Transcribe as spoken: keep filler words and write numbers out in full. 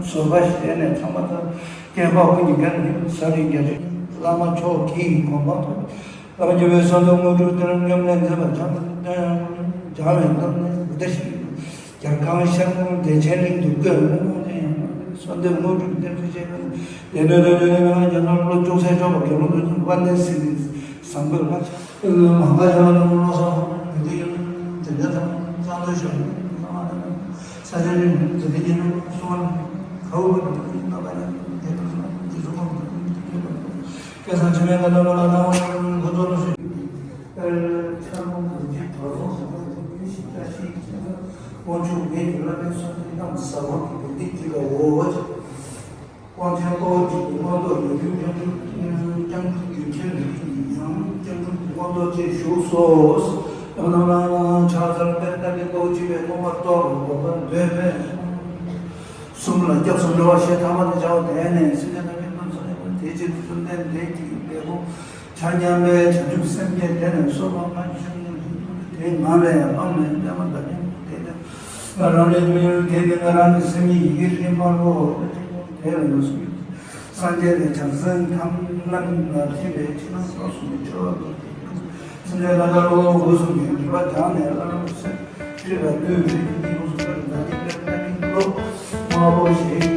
བཟོད་པ་བཞེས་ནས་ཚང་མ་ཚར། སྐྱེ་འཕགས་ཀུན་གྱི་རྒྱལ་ནི་ཟབ་རིང་རྒྱལ་སྲས། བླ་མ་མཆོག་གི་གོ་འཕང་ཐོབ། བླ་མ་རྒྱལ་བའི་གསོལ་འདེབས་དངོས་གྲུབ་སྟེར། སྙོམས་ལས་མཛད་པ་བྱང་བྱང་བའི་གནམ་ནས་བུདྡྷ་ཞིག་རྒྱལ་ཁམས་ཤར་ཁུལ་བདེ་ཆེན་གླིང་དུ་བཀོད། གསོལ་འདེབས་དངོས་གྲུབ་སྟེར་ཚུལ་བཅས། སྡེ་སྣོད་སྡེ་སྣོད་ལས་རྒྱ་ནོར་ལོ་ཅུང་ཟད་ཆོག་པ་དགེ་སློང་དུ་དབང་ལྡན་སྲིད་པའི་བཟང་པོའི་ལྷ། མ་ག་ཡང་ལ་ལོ་སོགས་དེ་འདྲ་ཡང་དེ་འདྲ་དང་གཙང་ལོ་ཞོག་ས་ཆ་ནི་དེ་འདྲ་ཡིན་ན་གསུང་བ་གའུ་གི་ནང་ན་བ་ཡང་དེ་འདྲ་སོང་དེ་ཚོ་གང་དུ་དེ་འདྲ་སྐལ་བཟང་འཆི་མེད་ཀ་ནོ་མ་ལ་ནང་བ་ཡང་ཁོ་ཚོ་ལ་སུ་ཡིན། ཨེ། ཆར་མོ་འདི་ཅིག་བར་རོ་ཞིག་ཏ་ཞིག་ཅེ་ན། དབང་ཕྱུག་ངེད་ཀྱི་བླ་མའི་གསོལ་འདེབས་གནམ་ས་འོག་གི་བུ་འདི་ཅིག་ལ་འོ་བ་ཅིག་དབང་ཆེན་ཨོ་རྒྱན་གྱི་མངོན་རྟོགས་ཡོད་རྒྱུ་སྐྱབས་འགྲོ། སྐྱབས་འགྲོ་རྒྱུ་མཚན་རིགས་ཀྱི་ཡང་སྐྱབས་འགྲོ་གི་མངོན་རྟོགས་ཅེས་ཞུགས་སོ། ཡང་ན་ཕྱག་འཚལ་པའི་བདག་གིས་ལོ་གཅིག་པའི་མངོན་པར་རྟོགས་པའི་གོ་འཕང་འདོད་པས། གསུམ་ལ་སྐྱབས་སུ་འགྲོ་བ་ཞེས་ཐ་མ་དེ་བྱའོ། དེ་ནས་སེམས་ཅན་ཐམས་ཅད་ཀུན་ཚང་ཡོང་བ་དེ་ཕྱིར་བཅོམ་ལྡན་འདས་ཀྱིས་འབད་དགོངས། ཆ་མཉམ་པའི་བྱང་ཆུབ་སེམས་བསྐྱེད་དེ་ནས་སོ་སོ་སྔར་བྱུང་དེ་སྔ་བས་སྤངས་ནས་བསྟན་པ་དར་ཞིང་རྒྱས་ཏེ། ང་རང་ལས་མི་ཡུལ་དེ་ནི་ང་རང་གི་སེམས་ཉིད་ཡི་གེ་བཞིན་པར་རོ། དེ་ལ་ཡོངས་སུ་སངས་རྒྱས་ནས་བྱང་སེམས་ཐམས་ལམ་ལ་ཐིམ་པས་ཕྱི་ནང་སོ་སོ་ནས་ཆོས་སེམས་ཅན་ལ་ལ་ལོ་འོ་སོ་ནས་སྒྲིབ་པ་དག་ནས་ལ་ལོ་སེམས་ཤེས་པ་ལུས་མེད་ཀྱི་འོ་སོ་ནས་ལ་ལོ་སེམས་ཤེས་པ་ལུས་མེད་ཀྱི་ལོ་མ་བོ་ཞེས།